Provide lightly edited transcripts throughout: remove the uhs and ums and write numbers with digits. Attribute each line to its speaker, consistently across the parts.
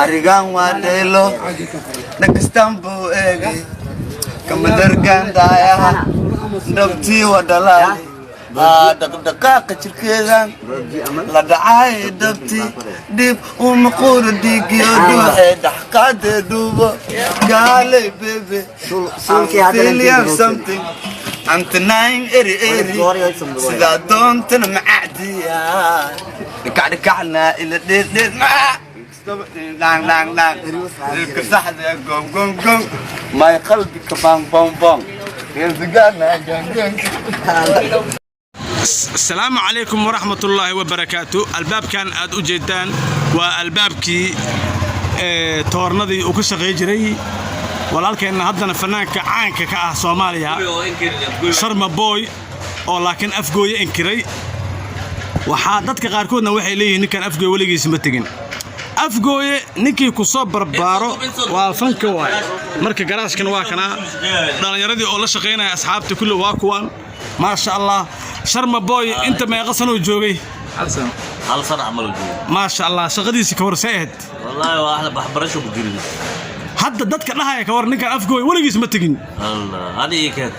Speaker 1: Arigaan waa dheelo, dhankastaan buu eegay, kama dhargaan daayaha, dhabtii waa dhalaali. Dhaqdhaqaaqa jirkeedan la dhacay, dhabtii dhib uma quuro, dhiigiyo dhuuxe dhaxqaade dhuubo gaalay. Baby, I'm feeling something, I'm denying eri eri, sidaa doontana macacdiya, dhikac dhikacna ila dheer dheer maca dhang dhang dhang, ilka saxda gong gong gong, my qalbika bang bang bang, reersigana gang gang.
Speaker 2: Asalaamu calaykum waraxmatullaahi wabarakaatu. Albaabkan aad u jeedaan waa albaabkii toornadii uu ka shaqay jiray walaalkeenna, haddana fanaanka caanka ka ah Soomaaliya, Sharma Boy, oo laakiin Afgooye inkiray. Waxaa dadka qaarkoodna waxay leeyihiin ninkan Afgooye weligiisa ma tegin. Afgooye ninkii ku soo barbaaro waa fanka waay. Marka garaashkan waa kanaa, dhallinyaradii oo la shaqaynaya, asxaabta kulli waa kuwan, maasha Allah. Sharma Boy inta meeqa sanuu joogay?
Speaker 3: Hal sano camal uu joogay.
Speaker 2: Maasha Allah. Shaqadiisi ka hor see ahayd?
Speaker 3: Wallaahi waa ahla waxbarasho ku jirin.
Speaker 2: Hadda dadka dhahaya ka war, ninkan Afgooye weligiis ma tegin?
Speaker 3: Allah, ani ii keen,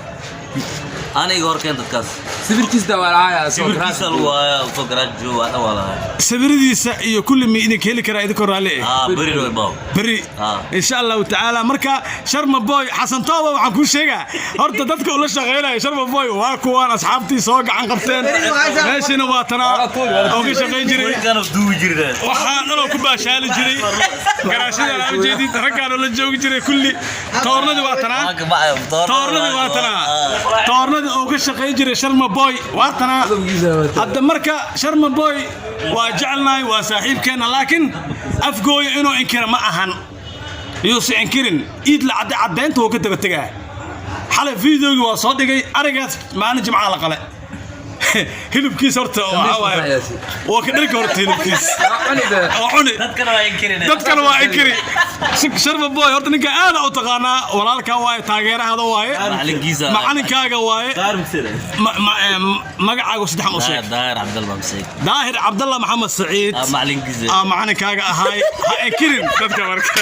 Speaker 3: aniga hor keen dadkaas.
Speaker 4: Sawirkiisa waa lahayaa soo.
Speaker 3: Sawirkiisa lagu hayaa, soo garaash joogo, waa dhan waa lahayaa.
Speaker 2: Sawiradiisa iyo kulli mi idinka heli karaa idinkoo raalli ah?
Speaker 3: Aa, beri way baaw.
Speaker 2: Beri.
Speaker 3: Ah.
Speaker 2: Insha Allahu tacaala. Marka Sharma Boy Xasan Tooba, waxaan kuu sheegaa horta dadka ula shaqaynaya Sharma Boy waa kuwaan, asxaabtii soo gacan qabteen. Meeshiina waa tanaa oo ka shaqayn jiray.
Speaker 3: Ninkan duubi jirnaa.
Speaker 2: Waxaan dhanoo ku baashaali jiray garaashadan aan ujeedid, raggaan la joogi jiray kulli. Toornadii waa tanaa, toornadii waa tanaa, toornadii oo ka shaqayn jiray Sharma Boy waa tanaa hadda. Marka Sharma Boy waa jecelnahay, waa saaxiibkeenna, laakiin Afgooya inuu inkira ma ahan, yuusa inkirin. Iid la cadde caddaynta wuu ka daba tegaa. Xalay videogii waa soo dhigay, arigaas maalin Jimcaha la qale hilibkiis. Horta waxaa waaye waa ka dharka horta hilibkiis oo cuni.
Speaker 3: Dadkana waa inkirin.
Speaker 2: Dadkana waa inkiri. Sharma Boy horta ninka aad u taqaanaa, walaalkaa waaye, taageerahada waaye.
Speaker 3: Macalinkiisa.
Speaker 2: Macalinkaaga waaye. Magacaagu saddexan u sheeg.
Speaker 3: Daahir Cabdalla Maxamed.
Speaker 2: Daahir Cabdalla Maxamed Saciid.
Speaker 3: Macalinkiisa.
Speaker 2: Aa macalinkaaga ahaay, ha inkirin dadka marka.